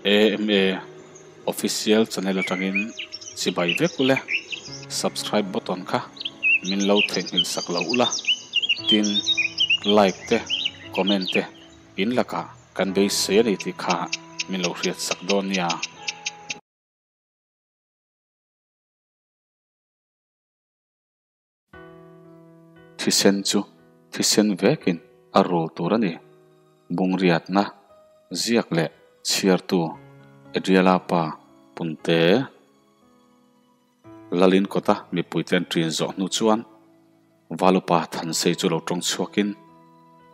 AMA Official channel atangin chibai vek ule subscribe button kha min lo theihnghilh sak lo ula tin like te comment te in lakah kan beisei a ni tih kha min lo hriat sak dawn nia. Thisen chu thisen vekin a rul tur a ni. Bungriatna, ziak leh chhiartu Adriela pa Punte. Lalin kawta mipuite an ṭin zawh hnu chuan Valupa Thansei chu lo ṭawng chhuakin,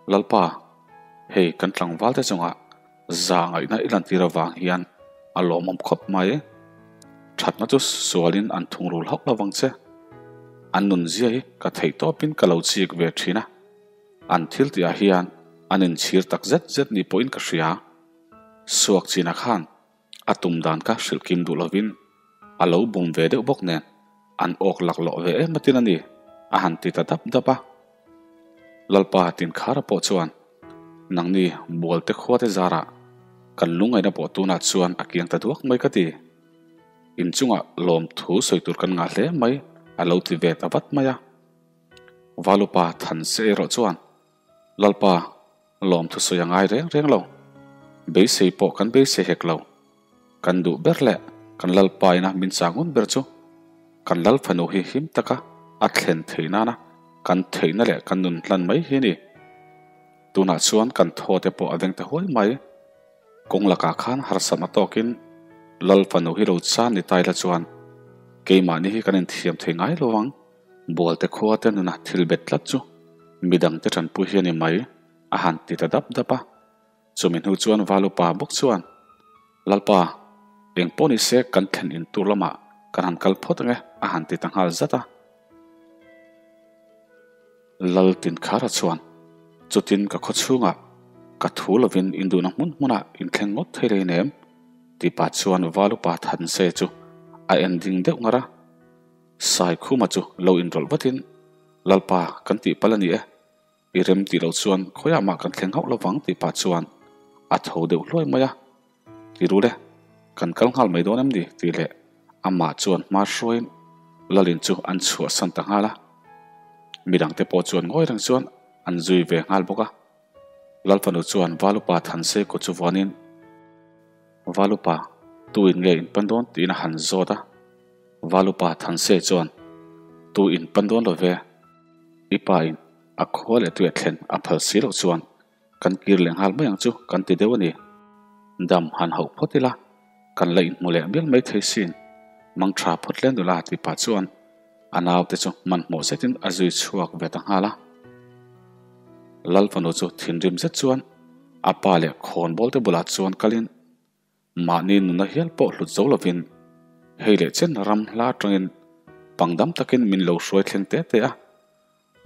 Lalpa, hei kan tlangvalte chungah za ngaihna i lantir avang hian a lawmawm khawp mai. Thatna chu sualin an thungrul hauh lo vang che. An nunzia hi ka theih tawpin ka lo chik ve thin a, an thil tihah hian an inchhir tak zet zet ni pawhin ka hria. Suak chinah khan a tum dan kha hrilh kim duh lovin a lo bum ve deuh bawk nen an awk laklawh ve em atin a ni, a han ti ta dap dap a. Lalpa Tinkhara pawh chuan, Nangni Bualte khuate zarah kan lungaihna pawh tunah chuan a kiang ta duak mai ka ti. Inchungah lawmthu sawi tur kan ngah hle mai a lo ti ve ta vat mai a. Valupa Thanse erawh chuan, Lalpa, lawmthu sawi a ngai reng reng lo. Beisei pawh kan beisei hek lo. Kan duh ber leh kan Lalpa ina min changun ber chu kan Lal fanu hi him taka a thlen theih nana kan theihna leh kan nun hlan mai hi a ni. Tunah chuan kan thaw te pawh a veng ta huai mai. Kawng lakah khan harsatna tawkin Lal fanu hi lo chan ni tai la chuan keimahni hi kan inthiam thei ngai lo ang. Bualte khua te nuna thil bet tlat chu midangte tanpui hi a ni mai a han ti ta dap dap a. Chumi hnu chuan Valupa bawk chuan, Lalpa, eng pawh ni se kan thlen in tur lamah kan han kal phawt ange a han ti ta nghal zat a. Lal Tinkhara chuan, Chutin ka khaw chhungah ka thu lovin in duhna hmun hmunah in thleng ngawt thei rei nem tih pah chuan Valupa Thanse chu a en ding deuh ngar a. Saikhuma chu lo inrawlh vatin, Lalpa, kan tih palh a ni e. I rem tih loh chuan khawiah mah kan thleng hauh lovang tih pah chuan a tho deuh hluai mai a. Ti ru le, kan kal nghal mai dawn em ni? tih leh amah chuan hma hruaiin Lalin chu an chhuahsan ta nghal a. Midangte pawh chuan ngawi reng chuan an zui ve nghal bawk a. Lalfanu chuan Valupa Thansei kut chu vuanin, Valupa, tuin nge in pan dawn? tiin a han zawt a. Valupa Thansei chuan, Tu in pan dawn lo ve? I pa in a khua leh tuiah thlen a phal si loh chuan kan kir leh nghal mai ang chu kan ti deuh a ni. Dam han hauh phawt ila, kan la inhmu leh mial mai thei sin. Mang tha phawt hle nula tih pah chuan a naute chu hmanhmawh zetin a zui chhuak ve ta nghal a. Lal fanu chu thinrim zet chuan a pa leh khawnbawl te bulah chuan kalin Mahni nuna hial pawh hlut zo lovin hei leh chen ram hla atangin pangdam takin min lo hruai thleng te te a,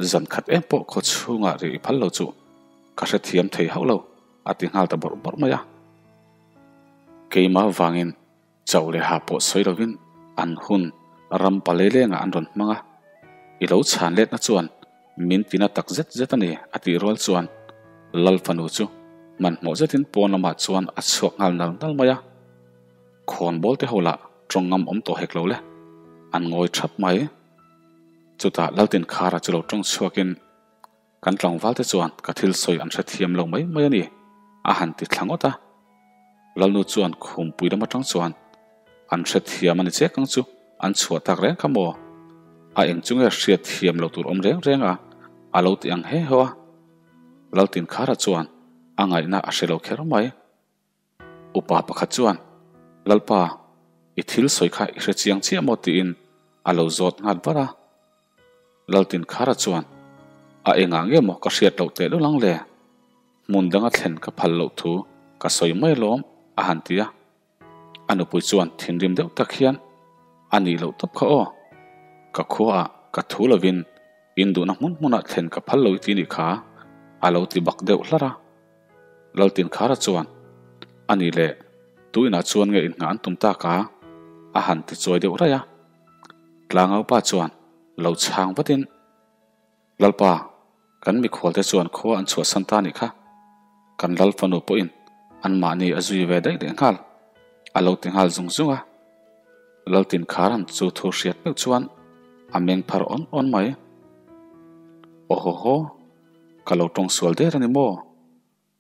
zan khat em pawh khaw chhungah ri i phal lo chu ka hrethiam thei hauh lo a ti nghal ta bawrh bawrh mai a. Keimah vangin chauh leh ha pawh sawi lovin an hun ram palelengah an rawn hmang a, i lo chhan letna chuan Min tina tak zet zet a ni, a tih rual chuan Lal fanu chu hmanhmawh zetin pawn lamah chuan a chhuak nghal nal nal mai a. Khawnbawl te ho lah tawng ngam awm tawh hek lo le, an ngawi thap mai. Chutah Laltinkhara chu lo tawng chhuakin, Kan tlangval te chuan ka thil sawi an hrethiam lo mai mai a ni, a han ti thla ngawt a. Lalnu chuan khumpui lam atang chuan, An hrethiam a ni chek ang chu, an chhuah tak reng kha maw? A eng chu nge hriatthiam lo tur awm reng reng a, a lo ti ang he ho a. Laltinkhara chuan a ngaihna a hre lo kher mai. Upa pakhat chuan, Lalpa, i thil sawi kha i hre chiang chiah maw? tiin a lo zawt nghat vat a. Laltinkhara chuan, A engah nge maw ka hriat loh teh lul ang le? Hmun danga thlen ka phal loh thu ka sawi mai alawm, a han ti a. A nupui chuan thinrim deuh tak hian, A nih loh tawp kha aw. Ka khuaah ka thu lovin in duhna hmun hmunah thlen ka phal lo i ti nih kha, a lo ti bak deuh hlar a. Laltinkhara chuan, A nih leh, tu inah chuan nge inngah an tum tak a? a han ti chuai deuh raih a. Tlangaupa chuan lo chhang vatin, Lalpa, kan mikhualte chuan khua an chhuahsan ta nih kha. Kan Lal fanu pawhin anmahni a zui ve daih leh nghal. A lo ti nghal zung zung a. Laltin Kharan chu thu hriat meuh chuan a meng phar awn awn mai. Aw haw haw, ka lo tawng sual der a ni maw?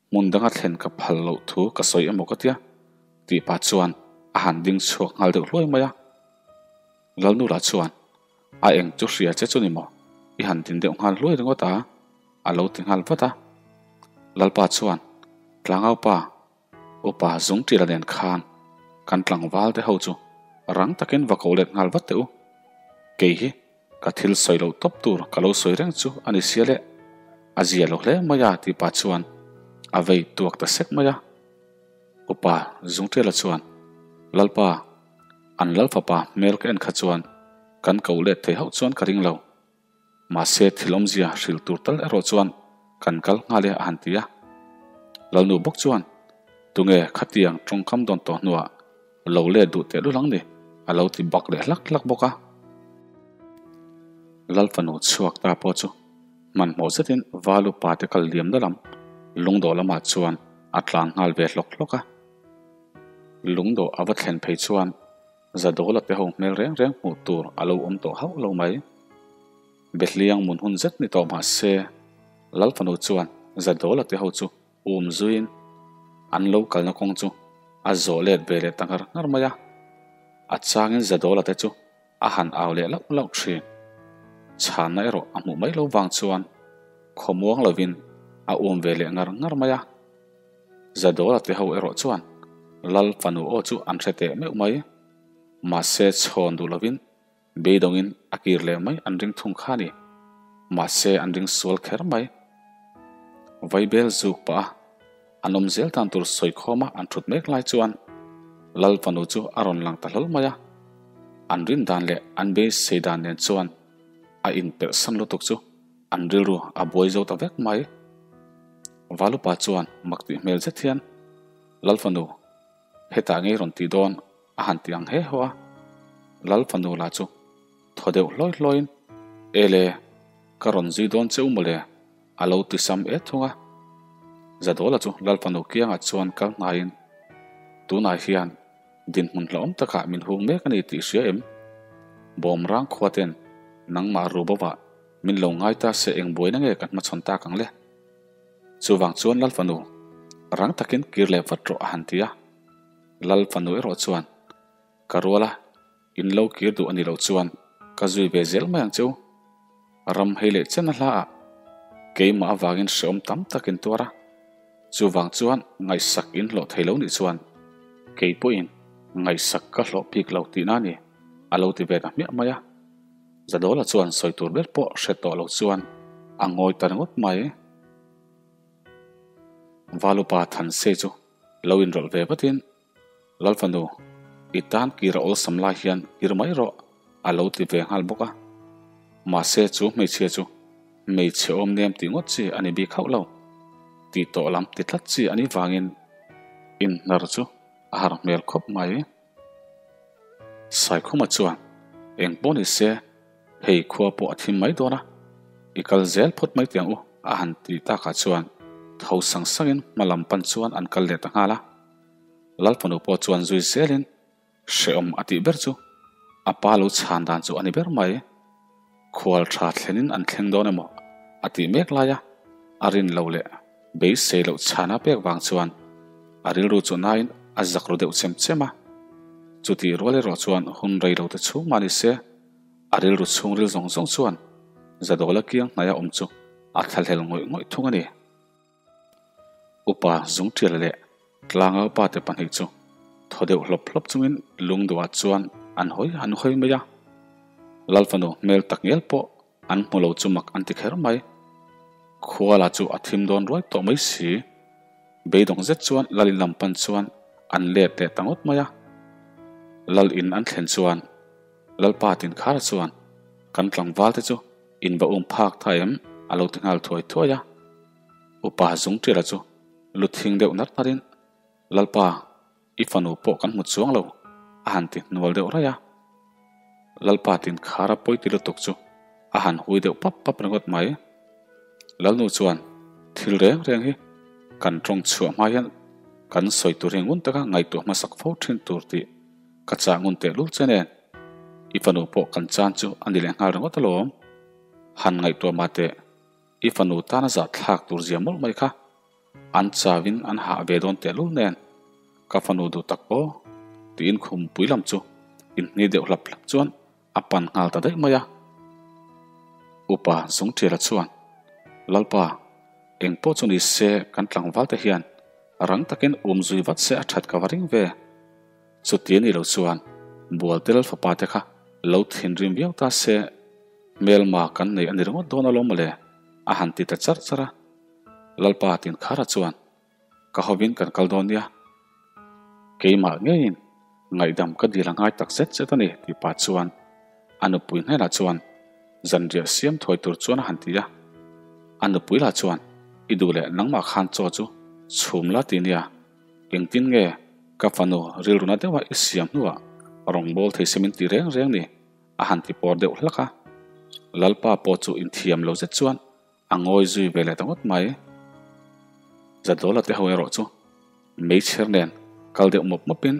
Hmun danga thlen ka phal loh thu ka sawi emaw ka tia, tih pah chuan a han ding chhuak nghal deuh hluai mai a. Lalnula chuan, A eng chu hria che chu ni maw? I han din deuh nghal hluai ringawt a, a lo ti nghal vat a. Lalpa chuan, Tlangaupa, Upa Zungṭila nen khan kan tlangval te ho chu rang takin va ko let nghal vat teh u. Kei hi Ka thil sawi loh tawp tur ka lo sawi reng chu a ni sia le, a zia lo hle mai a tih pah chuan a vei tuak ta sek mai a. Upa Zungṭiala chuan, Lalpa, an Lalfapa hmel ka en kha chuan kan ko let thei hauh chuan ka ring lo. Mahse thil awmzia hrilh tur tal erawh chuan kan kal nghal e a han ti a. Lalnu bawk chuan, Tunge khatiang tawngkam dawn tawh hnuah Lo let duh teh lul ang ni, a lo ti bak leh hlak hlak bawk a. Lal fanu chhuak ta pawh chu hmanhmawh zetin Valu pa te kal liamna lam lungdawh lamah chuan a tlang nghal ve hlawk hlawk a. Lungdawh a va thlen phei chuan Zadawla te ho hmel reng reng hmuh tur a lo awm tawh hauh lo mai. Behliang mun hun zet ni tawh mah se, Lal fanu chuan Zadawla te ho chu Um zuiin an lo kalna kawng chu a zawh let ve leh ta ngar ngar mai a, a changin Zadawla te chu a han au leh lauh lauh thin. Chhanna erawh a hmuh mai lo vang chuan khawmuang lovin a um ve leh ngar ngar mai a. Zadawla te ho erawh chuan Lal fanu aw chu an hre teh meuh mai. Mahse chhawn duh lovin Beidawngin a kir leh mai an ring thung kha ni. Mahse an ring sual kher mai. Vaibel zuk pah a, an awm zel dan tur sawi khawma an thut mek lai chuan Lal fanu chu a rawn lang ta hlawl mai a. An rin dan leh an beisei dan nen chuan a inperhsan lutuk chu an rilru a buai zo ta vek mai. Valupa chuan mak tih hmel zet hian Lal fanu Hetah ngei rawn tih dawn a han ti ang he haw a, Lal fanu lah chu thaw deuh hlawi hlawiin, Ele, ka rawn zui dawn che u mawle, a lo ti sam et thung a. Zadawla chu Lal fanu kiangah chuan kal hnaiin, Tunah hian dinhmun hlauhawm takah min hung mek a ni tih hria em? Bawmrang khua ten nangmah Rubova min lo ngai ta se eng buaina nge kan hmachhawn tak ang le? Chuvang chuan Lal fanu, rang takin kir leh vat rawh a han ti a. Lal fanu erawh chuan, Ka rual a, in lo kir duh a nih loh chuan ka zui ve zel mai ang che u. Ram hei leh chen a hla ah keimah avangin hrehawm tam tak in tuar a. Chuvang chuan ngaihsak in hlawh thei lo nih chuan kei pawhin ngaihsak ka hlawh bik lo tihna a ni, a lo ti ve ta hmiah mai a. Zadawla chuan sawi tur ber pawh hre tawh lo chuan a ngawi ta ringawt mai. Valupa Thansei chu lo inrawlh ve vatin, Lalfanu, i tan kir a awlsam lai hian kir mai rawh, a lo ti ve nghal bawk a. Mahse chu hmeichhia chu hmeichhe awm nem tih ngawt chi a ni bik hauh lo. Tih tawh lam ti tlat chi a nih vangin inhnar chu a har hmel khawp mai. Saikhuma chuan, Eng pawh ni se, hei khua pawh a thim mai dawn a, i kal zel phawt mai teh ang u, a han ti takah chuan tho sang sangin hma lam pan chuan an kal leh ta nghal a. Lalfanu pawh chuan zui zelin hrehawm a tih ber chu a pa lo chhan dan chu a ni ber mai. Khual tha thlenin an thleng dawn emaw a tih mek lai a, a rin lo leh beisei loh chhana pek vang chuan a rilru chu nain a zak ru deuh chem chem a. Chutih rual erawh chuan hun rei lo te chhung mah ni se, a rilru chhungril zawng zawng chuan Zadawla kiang hnaia awm chu a thlahlel ngawih ngawih thung a ni. Upa Zungṭiala leh Tlangau pa te pahnih chu thaw deuh hlawp hlawp chungin lungduhah chuan an hawi an hawi mai a. Lalfanu hmel tak ngial pawh an hmu lo chu mak an ti kher mai. Khuala chu a thim dawn ruai tawh mai si. Beidawng zet chuan Lal in lam pan chuan an let leh ta ngawt mai a. Lal in an thlen chuan Lalpa Tinkhara chuan kan tlangval te chu in va um phak tha em a lo ti nghal thuai thuai a. Upa Zungṭiala chu lu thing deuh nat natin, Lalpa, i fanu pawh kan hmu chuang lo, a han ti hnual deuh raih a. Lalpa tin khara pawi ti lutuk chu a han hui deuh pap pap ringawt mai. Lalnu chuan, Thil reng reng hi kan tawng chhuah hma hian. Kan sawi tur hi ngun taka ngaihtuah hmasak fo thin tur tih ka chah ngun tehlul che nen. I fanu pawh kan chan chu a ni leh nghal ringawt alawm. Han ngaihtuah mah teh, i fanu tana zahthlak tur zia mawlh mai kha. An chauin an hah ve dawn tehlul nen, ka fanu duh tak aw, tiin khumpui lam chu inhni deuh hlap hlap chuan a pan nghal ta daih mai a. Upa Zungṭiala chuan, Lalpa, eng pawh chu ni se kan tlangval te hian rang takin um zui vat se a ṭhat ka va ring ve. Chuti a nih loh chuan Bualtel fapa te kha lo thinrim viau ta se, hmelma kan nei a ni ringawt dawn alawm mawle, a han ti ta charh charh a. Lalpa Tinkhara chuan, Ka hovin kan kal dawn nia. Keimah ngeiin ngaihdam ka dil a ngai tak zet zet a ni, tih pah chuan a nupui hnenah chuan zanriah siam thuai tur chuan a han ti a. A nupui lah chuan, I duh leh nangmah khan chaw chu chhum la ti nia, engtin nge ka fanu rilruna deuha i siam hnuah rawngbâwl thei se min ti reng reng ni, a han ti pawr deuh hlak a. Lalpa pawh chu inthiam lo zet chuan A ngawi zui ve leh ta ngawt mai. Zadawla te ho erawh chu meichher nen kal deuh mawp mawpin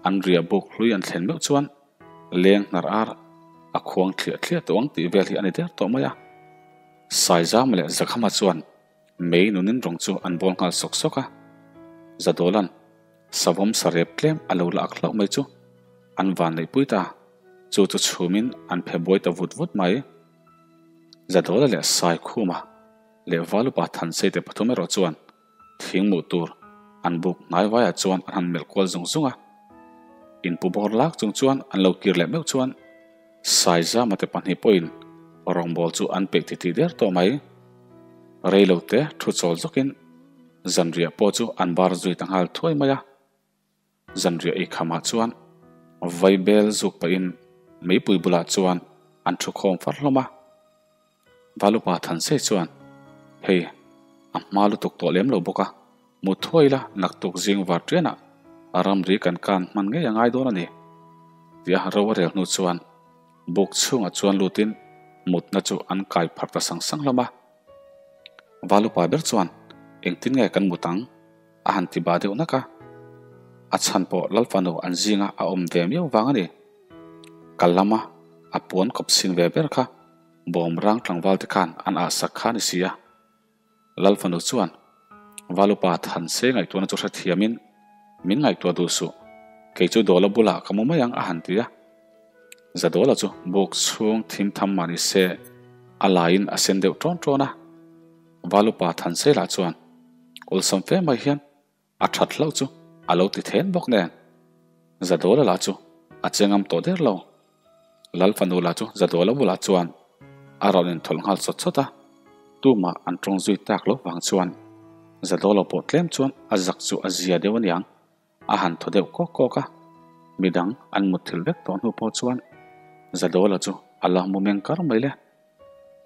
an riah buk hlui an thlen meuh chuan leng hnar ar a khuang thliah thliah tawh ang tih vel hi a ni der tawh mai a. Saizama leh Zakhama chuan mei nunin rawng chu an bawl nghal sawk sawk a. Zadawla'n savawm sarep tlem a lo la ak hlauh mai chu an van neihpui ta. Chu chu chhumin an phe buai ta vut vut mai. Zadawla leh Saikhuma leh Valupa Thanseite pathum erawh chuan thing muh tur an buk hnai vaiah chuan an han melh kual zung zung a. Inpu bawr lak chung chuan an lo kir leh meuh chuan Saizama te pahnih pawhin rawngbâwl chu an peih titih der tawh mai. Reilote thu chawl zawkin zanriah pawh chu an bar zui ta nghal thuai mai a. Zanriah ei khamah chuan vaibel zuk pahin meipui bulah chuan an thu khawm far hlawm a. Valupa Thansei chuan, Hei, a hma lutuk tawh lem lo bawk a, mu thuai ila naktuk zing var ṭianah a ramri kan kan hman ngei a ngai dawn a ni, tia ro a rel hnu chuan buk chhungah chuan lutin mutna chu an kai pharh ta sang sang hlawm a. Valupa ber chuan, Engtin nge kan mut ang? A han ti bah deuh nak a, a chhan pawh Lalfanu an zinga a awm ve miau vang a ni. Ka lama a puan kawp sin ve ber kha bawm rang tlangval te khan an ah sak kha a ni si a. Lalfanu chuan Valupa Thanse ngaihtuahna chu hrethiamin, Min ngaihtuah duh suh, kei chu Dawla bulah ka mu mai ang a han ti a. Zadawla chu buk chhung thim tham mah ni se a laiin a sen deuh ṭawn ṭawn a. Valupa Thansela chuan awlsam fe mai hian a that hlauh chu a lo ti then bawk nen. Zadawla lah chu a che ngam tawh der lo. Lal fanu lah chu Zadawla bulah chuan a rawn inthawlh nghal chawt chawt a, tumah an tawng zui tak lo vang chuan Zadawla pawh tlem chuan a zak chu a zia deuh aniang. A han thaw deuh kawk kawk a, midang an mutthilh vek tawh hnu pawh chuan Zadawla chu a la mu meng kar mai le.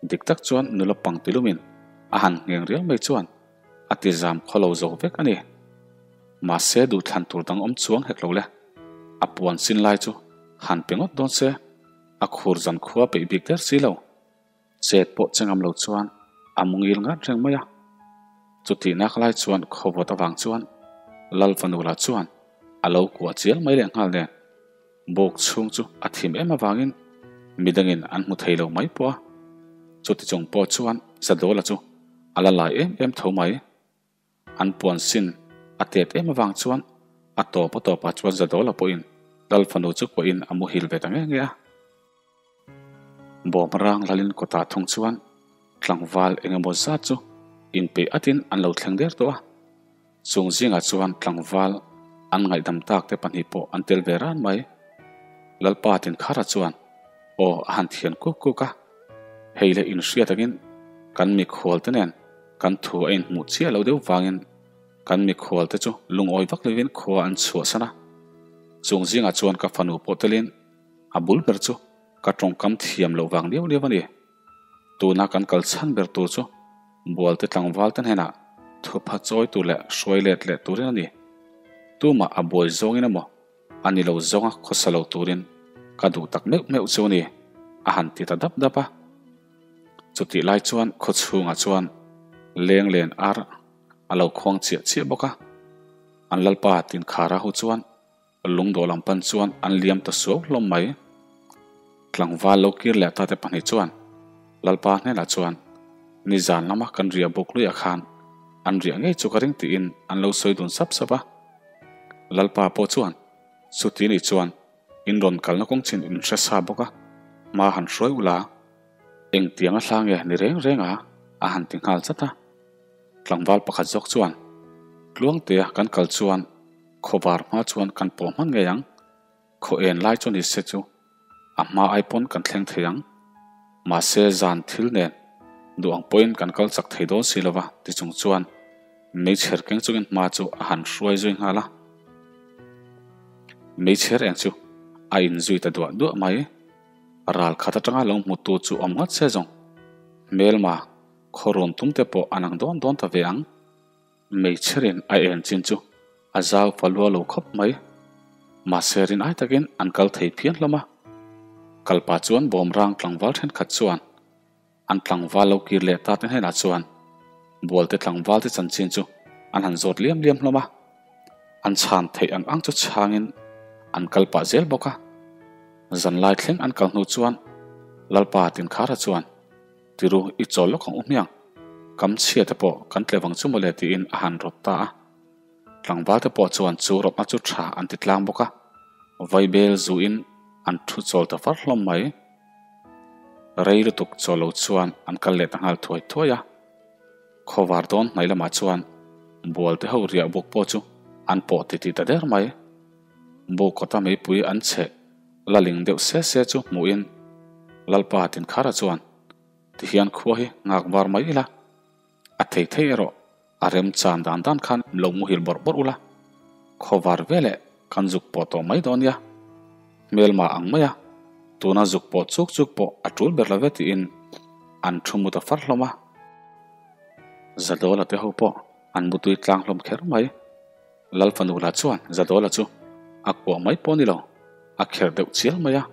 Dik tak chuan nula pang tilumin a han ngheng riau mai chuan a ti zam khaw lo zo vek a ni. Mahse duhthlan tur dang awm chuang hek lo le. A puan sin lai chu han pe ngawt dawn se, a khur zan khua peih bik der si lo. Chet pawh che ngam lo chuan a mu ngil ngat reng mai a. Chutih nak lai chuan khawvawt avang chuan Lal fanu lah chuan a lo kuah chial mai leh nghal nen. Bawk chhung chu a thim em avangin midangin an hmu thei lo mai pawh a. Chuti chung pawh chuan Zadawla chu a la lai em em tho mai. An puan sin a tet em avang chuan a tawp a tawpah chuan Zadawla pawhin Lal fanu chu kuahin a muhil ve ta nge nge a. Bawm rang lalin kawtah thung chuan tlangval eng emaw zat chu inpeih atin an lo thleng der tawh a. Chung zingah chuan tlangval an ngaihdam tak te pahnih pawh an tel ve ran mai. Lalpa Tinkhara chuan aw a han thian kuk kuk a, Hei leh inhriat angin kan mikhual te nen kan thu a inhmuh chiah lo deuh vangin kan mikhual te chu lungawi vak lovin khua an chhuahsan a. Chung zingah chuan ka fanu pawh telin A bul ber chu ka tawngkam thiam loh vang liau liau a ni. Tuna kan kal chhan ber tur chu Bualte tlangval te hnenah thupha chawi tur leh hruai let leh turin a ni. Tumah a buai zawngin emaw a ni lo zawnga khawsa lo turin ka duh tak meuh meuh chu a ni, a han ti ta dap dap a. Chutih lai chuan khawchhungah chuan leng len ar a lo khuang chiah chiah bawk a. An lalpa Tinkhara ho chuan lungdawh lam pan chuan an liam ta suau hlawm mai. Tlangval lo kir leh tate pahnih chuan lalpa hnenah chuan nizan lama kan riah buk luiah khan an riah ngei chu ka ring tiin an lo sawi dun sap sap a. Lalpa pawh chuan chuti nih chuan in rawn kalna kawng chin in hre sa bawk a, hma han hruai ula engtiang a hla nge ni reng reng a a han ti nghal zat a. Tlangval pakhat zawk chuan Tluangtea kan kal chuan khawvar hma chuan kan pawh hman ngei ang, khaw en lai chu ni se chu a hma ai pawn kan thleng thei ang. Mahse zan thil nen duh ang pawhin kan kal chak thei dawn si lova ti chung chuan meichher keng chungin hma chu a han hruai zui nghal a. Meichher eng chu a inzui ta duah duah mai. Ral khat atanga lo hmutu chu awm ngawt se zawng. Hmelma khaw rawn tum te pawh an ang dawn dawn ta ve ang. Meichherin a en chin chu a zau fa lua lo khawp mai. Mahse rin ai takin an kal thei phian hlawm a. Kalpa chuan bawmrang tlangval thenkhat chuan an tlangval lo kir leh ta te hnenah chuan Bualte tlangval te chanchin chu an han zawt liam liam hlawm a. An chhan theih ang ang chu chhangin an kal pah zel bawk a. Zanlai thleng an kal hnu chuan Lalpa Tinkhara chuan Tiru i chawl lawk ang u hmiang, kam chhia te pawh kan tle vang chu mawle tiin a han rawt ta a. Tlangval te pawh chuan chu rawtna chu tha an ti tlang bawk a, vaibel zuin an thu chawl ta far hlawm mai. Rei lutuk chawl lo chuan an kal leh ta nghal thuai thuai a. Khawvar dawn hmai lamah chuan bual te ho riah buk pawh chu an pawh titih ta der mai. Buk kawta meipui an cheh la ling deuh se se chu hmuhin Lalpa Tinkhara chuan tihian khua hi nghak var mai ila, a thei thei erawh a rem chan dan dan khan lo muhil bawrh bawrh ula, khawvar veleh kan zuk pawh tawh mai dawn nia, hmelma ang mai a, tuna zuk pawh chuk chuk pawh a tul ber lo ve tiin an thu mu ta far hlawm a. Zadawla te ho pawh an mutui tlang hlawm kher mai. Lalfanu lah chuan Zadawla chu a kuah mai pawh a ni lo, a kherh deuh chial mai a.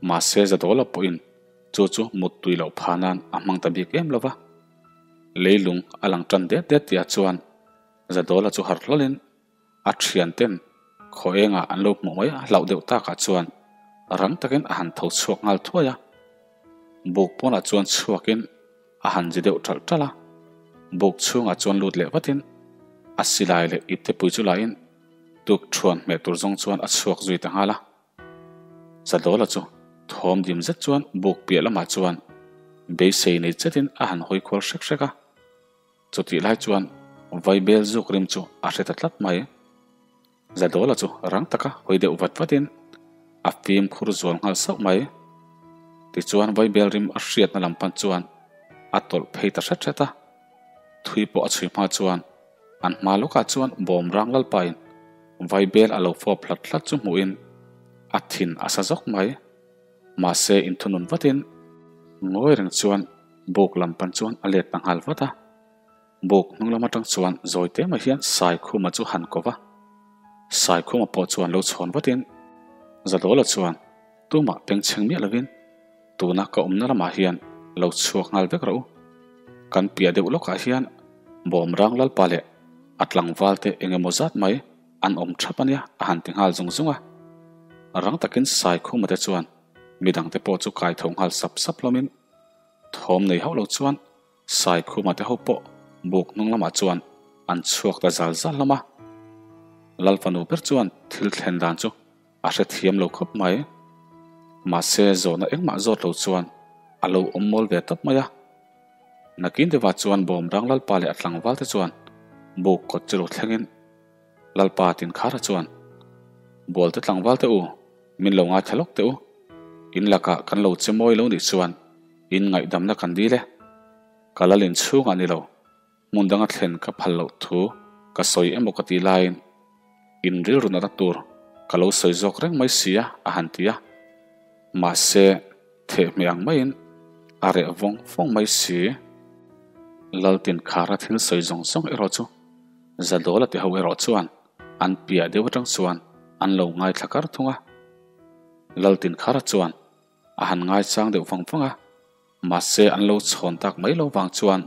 Mahse Zadawla pawhin chu chu muttui loh phah nan a hmang ta bik em lo va. Leilung a lang tan det det tihah chuan Zadawla chu harh hlawlin a thianten khaw engah an lo hmuh mai a hlauh deuh takah chuan rang takin a han tho chhuak nghal thuai a. Buk pawnah chuan chhuakin a han zi deuh ṭalh ṭalh a, buk chhungah chuan lut leh vatin a silai leh ipte pui chu lahin tuk ṭhuan hmeh tur zawng chuan a chhuak zui ta nghal a. Zadawla chu thawm dim zet chuan buk piah lamah chuan beisei nei chetin a han hawi khual hrek hrek a, chutih lai chuan vaibel zuk rim chu a hre ta tlat mai. Zadawla chu rang taka hawi deuh vat vatin a fimkhur zual nghal sauh mai. Tichuan vaibel rim a hriatna lam pan chuan a tawlh phei ta hret hret a. Thui pawh a chhui hma chuan an hma lawkah chuan bawm rang lalpain vaibel a lo fawp hlat hlat chu hmuhin a thin a sa zawk mai. Mahse inthunun vatin ngawi reng chuan buk lam pan chuan a let ta nghal vat a. Buk hnung lam atang chuan zawi te mai hian Saikhuma chu han ko va. Saikhuma pawh chuan lo chhawn vatin Zadawla chuan tumah pengchheng miah lovin tuna ka awmna lamah hian lo chhuak nghal vek rawh u. Kan piah deuh lawkah hian Bawmrang Lalpa leh a tlangval te eng emaw zat mai an awm thap ania a han ti nghal zung zung a. Rang takin Saikhuma te chuan midangte pawh chu kai tho nghal sap sap hlawmin thawm nei hauh lo chuan Saikhuma te ho pawh buk hnung lamah chuan an chhuak ta zal zal hlawm a. Lal fanu ber chuan thil thlen dan chu a hrethiam lo khawp mai. Mahse zawhna engmah zawt lo chuan a lo awm mawl ve tawp mai a. Nakin deuhah chuan Bawmrang Lalpa leh a tlangval te chuan buk kawt chu lo thlengin Lalpa Tinkhara chuan Bualte tlangval te u, min lo ngaithla lawk teh u. In lakah kan lo che mawi lo nih chuan In ngaihdamna kan dil e. Ka lal in chhungah ni lo, hmun danga thlen ka phal loh thu ka sawi emaw ka tih laiin in rilru natna tur ka lo sawi zawk reng mai si a, a han ti a. Mahse, thehhmeh ang maiin a reh vawng vawng mai si. Laltin khara thil sawi zawng zawng erawh chu Zadawla ti ho erawh chuan an piah deuh atang chuan an lo ngaithla kar thung a. Laltin khara chuan A han ngaichang deuh vang vang a, mahse an lo chhawn tak mai lo vang chuan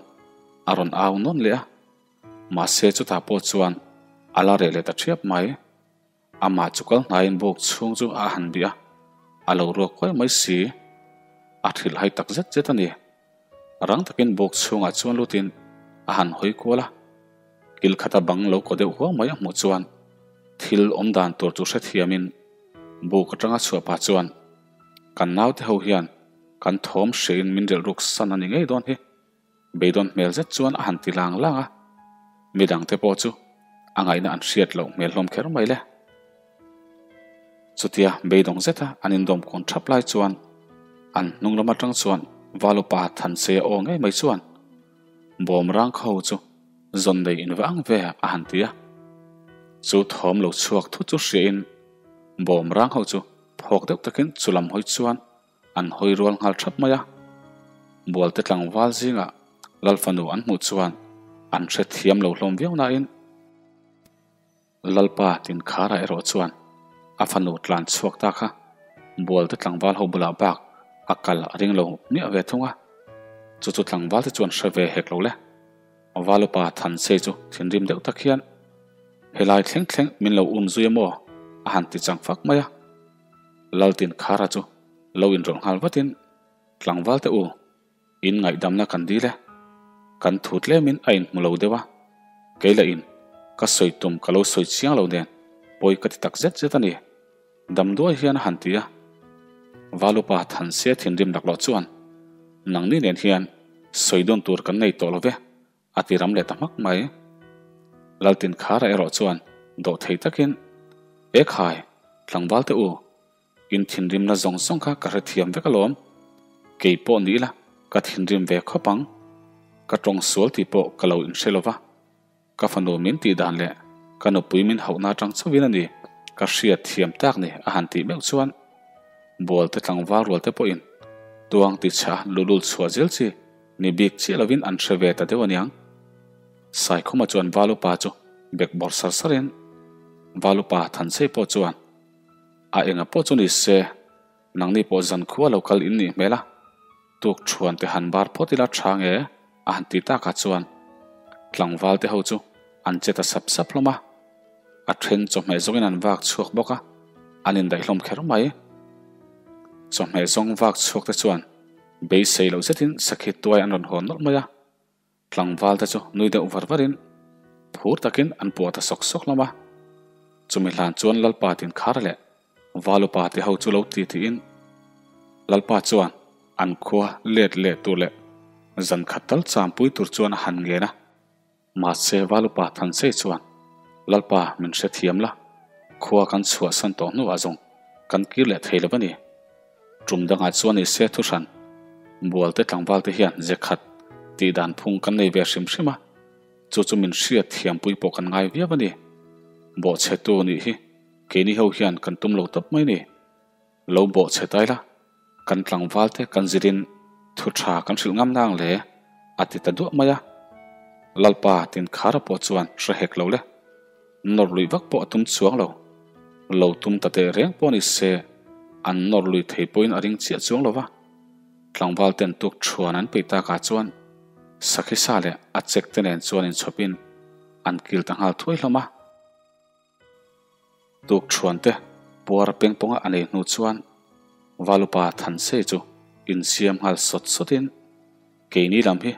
a rawn au nawn leh a. Mahse chutah pawh chuan A la reh leh ta ṭhiap mai. Amah chu kal hnaiin buk chhung chu a han bih a, a lo ruak huai mai si. A hrilh hai tak zet zet a ni. Rang takin buk chhungah chuan lutin a han hawi kual a, kil khata bang lo kaw deuh huang mai a hmuh chuan thil awm dan tur chu hrethiamin buk atanga chhuah pah chuan kan naute ho hian kan thawm hriain min relh ruk san a ni ngei dawn hi. Beidawn hmel zet chuan a han ti lang lang a, midangte pawh chu a ngaihna an hriat loh hmel hlawm kher mai le. Chutia beidawng zeta an indawm kawn thap lai chuan an hnung lam atang chuan Valupa Thanseia aw ngei mai chuan bawm rang kho chu zawn nei in vang ve a han ti a. Chu thawm lo chhuak thut chu hriain bawm rang ho chu phawk deuh takin chu lam hawi chuan An hawi rual nghal thap mai a, Bualte tlangval zingah Lalfanu an hmuh chuan an hrethiam lo hlawm viau nain Lalpa Tinkhara erawh chuan a fanu tlan chhuak ta kha Bualte tlangval ho bulah bak a kal a ring lo miah ve thung a, chu chu tlangvalte chuan hre ve hek lo le. Valupa Thansei chu thinrim deuh tak hian helai thleng thleng min lo um zui a maw a han ti chang fak mai a. Laltin Khara chu lo inrawlh nghal vatin, Tlangval te u, in ngaihdamna kan dil e. Kan thu tlemin a inhmu lo deuh a, kei lah in ka sawi tum ka lo sawi chiang lo nen pawi ka ti tak zet zet a ni. Damduai hian a han ti a. Valupa Thanse thinrim laklawh chuan, Nangni nen hian sawi dawn tur kan nei tawh lo ve, A ti ram leh ta hmak mai. Laltin Khara erawh chuan dawh thei takin, E khai, tlangval te u, in thinrimna zawng zawng kha ka hrethiam vek alawm. Kei pawh ni ila ka thinrim ve khawp ang. Ka tawng sual tih pawh ka lo inhre lo va. Ka fanu min tih dan leh ka nupui min hauhna atang chauhin a ni ka hriat thiam tak ni a han tih meuh chuan Bualte tlangval rualte pawhin tuang tichha lulul chhuah zel chi Ni bik chiah lovin an hre ve ta deuh aniang. Saikhuma chuan Valupa chu bek bawrh sar sarin Valupa Thansei pawh chuan a enga pawh chu ni se, nangni pawh zankhua lo kal in nih hmel a, tuk thuan te han bar phawt ila tha nge a han ti takah chuan tlangval te ho chu an che ta sap sap hlawm a. A then chawhmeh zawngin an vak chhuak bawk a, an indaih hlawm kher mai. Chawhmeh zawng vak chhuak te chuan beisei loh zetin sakhi tuai an rawn hawn nawlh mai a, tlangval te chu nui deuh var varin phur takin an puah ta sawk sawk hlawm a. Chumi hlan chuan Lalpa Tinkhar leh Valupa te ho chu lo ti tiin Lalpa chuan an khua let leh tur leh zan khat tal champui tur chuan a han ngen a. Mahse, Valupa Thansei chuan, Lalpa, min hrethiam la, khua kan chhuahsan tawh hnuah zawng kan kir leh thei lo a ni. Tum dangah chuan i se thu hran, Bualte tlangvalte hian ze khat tih dan phung kan nei ve hrim hrim a, chu chu min hriat thiampui pawh kan ngai viau a ni. Bawhchhetu nih hi keini ho hian kan tum lo tawp mai ni. Lo bawhchhe ta ila, kan tlangvalte kan zirin thu tha kan hrilh ngam nang le, a ti ta duah mai a. Lalpa Tinkhara pawh chuan hre hek lo le. Nawr lui vak pawh a tum chuang lo. Lo tum ta teh reng pawh ni se, an nawr lui thei pawhin a ring chiah chuang lo va. Tlangval ten tuk thuan an peih takah chuan Sakhisa leh a chek te nen chuan inchhawpin an kil ta nghal thuai hlawm a. Tuk thuante puar pengpawnga a nei hnu chuan Valupa Thansei chu insiam nghal sawt sawtin keini lam hi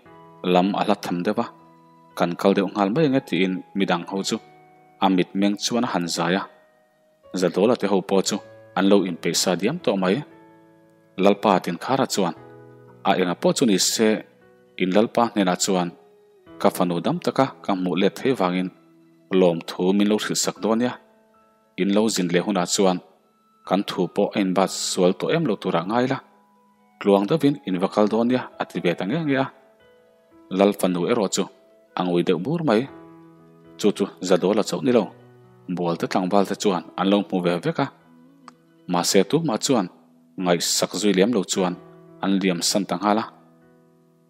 lam a hla tham deuh a, kan kal deuh nghal mai ange tiin midang ho chu a mitmeng chuan a han zai a. Zadawla te ho pawh chu an lo inpeih sa diam tawh mai. Lalpa Tinkhara chuan a enga pawh chu ni se in Lalpa hnenah chuan ka fanu dam taka ka hmuh let thei vangin Lawmthu min lo hrilh sak dawn nia, in lo zin leh hunah chuan kan thu pawh a inbat sual tawh em lo turah ngai la, tluang deuhin in va kal dawn nia a ti ve ta nge nge a. Lal fanu erawh chu a ngui deuh bur mai. Chu chu Zadawla chauh ni lo, Bualte tlangval te chuan an lo hmu ve vek a. Mahse tumah chuan ngaihsak zui lem lo chuan an liam san ta nghal a.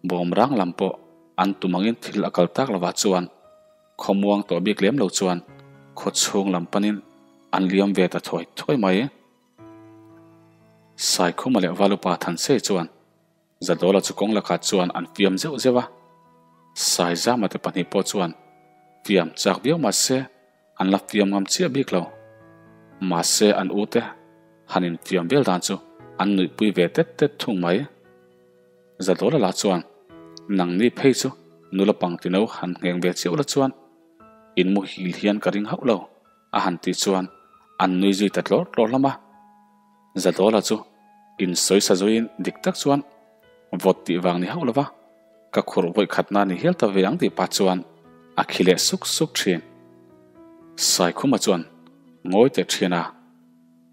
Bawmrang lam pawh an tum angin thil a kal tak lovah chuan Khawmuang tawh bik lem lo chuan khawchhung lam panin an liam ve ta thuai thuai mai. Saikhuma leh Valupa Thansei chuan Zadawla chu kawng lakah chuan an fiam zeuh zeuh a. Saizama te pahnih pawh chuan fiam chak viau mah se. an la fiam ngam chiah bik lo. Mahse an ute han infiam vel dan chu an nuihpui ve tet tet thung mai. Zadawla lah chuan, Nangni phei chu nula pangtino han ngheng ve chiauh la chuan in muhil hian ka ring hauh lo, a han tih chuan an nui zui ta tlawr tlawr hlawm a. Zadawla chu insawi sa zuiin dik tak chuan vawt tih vang ni hauh lova ka khurh vawi khatna ni hial ta ve ang tih pah chuan a khi leh suk suk thin. Saikhuma chuan ngawi teh thin a,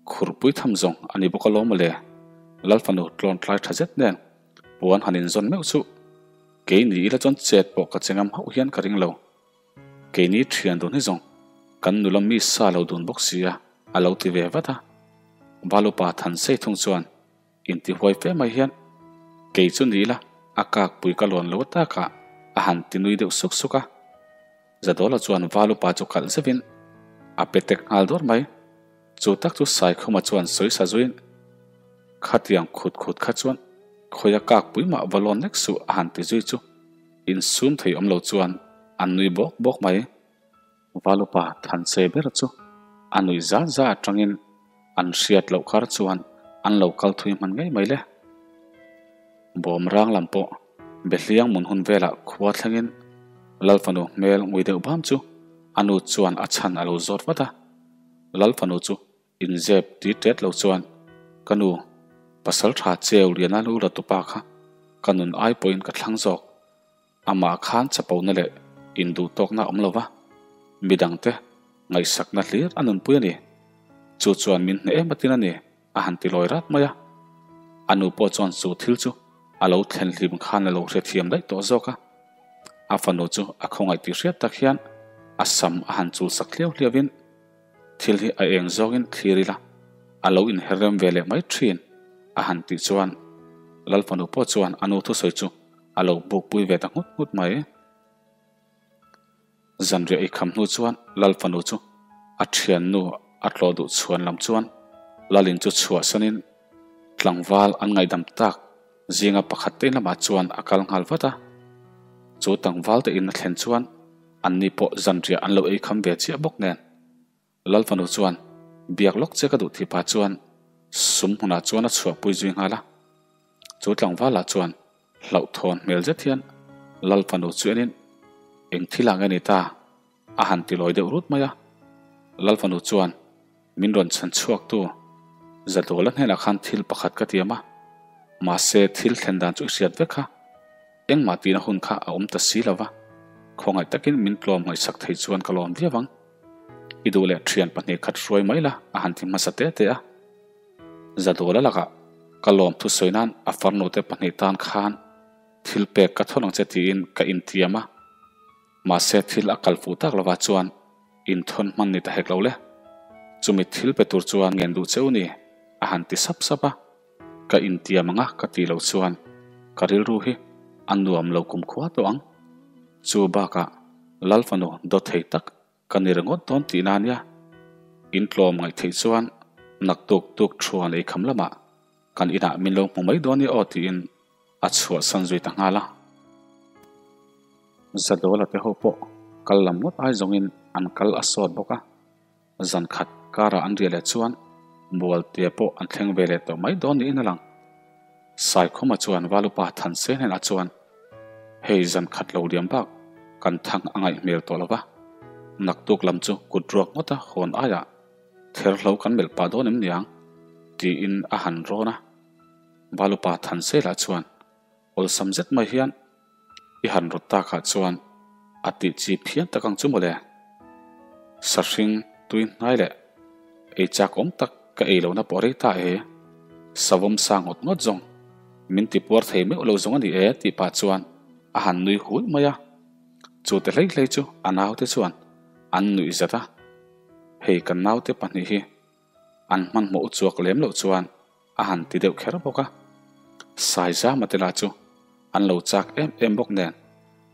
khurhpui tham zawng a ni bawk alawm mawle, Lalfanu tlawn tlai tha zet nen puan han inzawn meuh chu kei ni ila chuan chet pawh ka che ngam hauh hian ka ring lo. Keini thian dun hi zawng kan nula mi sa lo dun bawk sia a lo ti ve vat a. Valupa Thansei thung chuan intihuai fe mai hian kei chu ni ila a kakpui ka lawn lo takah a han ti nui deuh suk suk a. Zadawla chuan Valupa chu kalh zeuhin a pe tek nghal dawr mai. Chu tak chu Saikhuma chuan sawi sa zuiin khatiang khut khut kha chuan khawia kakpui mah va lawn nek suh a han ti zui chu Insum thei awm lo chuan an nui bawk bawk mai. Valupa Thanse ber chu a nui zat zat atangin an hriat loh kar chuan an lo kal thui hman ngei mai le. Bawm rang lam pawh Behliang mun hun velah khua thlengin Lalfanu hmel ngui deuh bam chu a nu chuan a chhan a lo zawt vat a. Lalfanu chu Inzep ti tet lo chuan ka nu pasal tha cheu liana lu la tupa kha ka nun ai pawhin ka thlang zawk. Amah khan chapona leh induh tawkna a awm lo va, midangte ngaihsakna hlir a nunpui a ni. Chu chuan min hneh em atin a ni a han ti lawi rat mai a. A nu pawh chuan chu thil chu a lo thlen hlim khan a lo hrethiam daih tawh zawk a. A fanu chu a khawngaih tih hriat tak hian a sam a han chulsak hliau hliauin, Thil hi a eng zawngin thlir ila, a lo inher rem ve leh mai thin, a han tih chuan Lalfanu pawh chuan a nu thusawi chu a lo bukpui ve ta nghut nghut mai. Zanriah ei kham hnu chuan Lalfanu chu a thiannu a tlawh duh chhuan lam chuan Lalin chu chhuahsanin tlangval an ngaihdam tak zinga pakhat te lamah chuan a kal nghal vat a. Chu tlangval te in a thlen chuan Anni pawh zanriah an lo ei kham ve chiah bawk nen. Lalfanu chuan biak lawk che ka duh tih pah chuan sum hmunah chuan a chhuahpui zui nghal a. Chu tlangvalah chuan hlauhthawn hmel zet hian Lalfanu chu enin eng thil ah nge ni ta a han ti lawi deuh rut mai a. Lalfanu chuan min rawn chhan chhuak tu Zadawla hnenah khan thil pakhat ka tiam a, mahse thil thlen dan chu i hriat vek kha. Engmah tihna hun kha a awm ta si lo va, khawngaih takin min tlawm ngaihsak thei chuan ka lawm viau ang. I duh leh thian pahnih khat hruai mai la a han ti hmasa te te a. Zadawla lakah ka lawm thusawi nan a farnute pahnih tan khan thil pek ka thawn ang che tiin ka intiam a. Mahse thil a kal fuh tak lovah chuan inthawn hman ni ta hek lo le. Chumi thil pe tur chuan ngen duh cheu ni a han ti sap sap a. Ka intiam ang a ka tih loh chuan ka rilru hi a nuam lo kumkhua tawh ang. Chu bakah Lalfanu dawt thei tak ka ni ringawt dawn tihna ania. In tlawm ngaih theih chuan naktuk tuk thuan ei kham lamah kan inah min lo hmu mai dawn i aw tiin a chhuahsan zui ta nghal a. Zadawla te ho pawh kal lam ngawt ai zawngin an kal a sawt bawk a. Zan khat karah an riah leh chuan Mualtea pawh an thleng ve leh tawh mai dawn niin a lang. Saikhuma chuan Valupa Thanse hnenah chuan, Hei zan khat lo liam bak kan thang a ngaih hmel tawh lo va, naktuk lam chu kut ruak ngawta hawn aiah therhlo kan melh pah dawn em niang? tiin a han rawn a. Valupa Thanse lah chuan awlsam zet mai hian, I han rawt takah chuan a tih chi phian tak ang chu mawle. Sahring tui hnai leh ei chak awm tak ka ei lohna pawh rei ta e. Savawm sa ngawt ngawt zawng min ti puar thei meuh lo zawng a ni e tih pah chuan a han nui hui mai a. Chu te hlei hlei chu a naute chuan an nuih zat a. Hei kan naute pahnih hi an hmanhmawh uchuak lem loh chuan a han ti deuh kher bawk a. Saizama te lah chu an lo chak em em bawk nen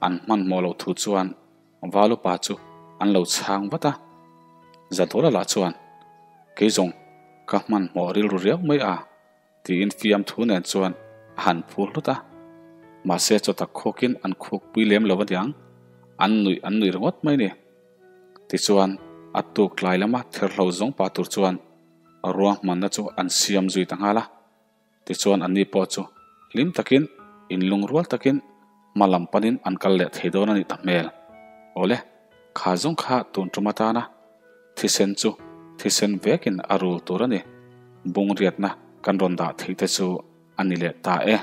an hmanhmawh loh thu chuan Valupa chu an lo chhang vat a. Zadawla lah chuan, Kei zawng ka hmanhmawh rilru riau mai a, tiin fiamthu nen chuan a han phur hlut a. Mahse chawtak khuakin an khukpui lem lo aniang, an nuih an nuih ringawt mai ni. Tichuan A tuk tlai lama therhlo zawng pah tur chuan ruahmanna chu an siam zui ta nghal a. Tichuan anni pawh chu hlim takin, inlungrual takin hma lam panin an kal leh thei dawn a nih ta hmel. Awle, kha zawng kha tun tum atana thisen chu thisen vekin a rul tur a ni. Bungriatna kan rawn dah theih te chu a ni leh ta e.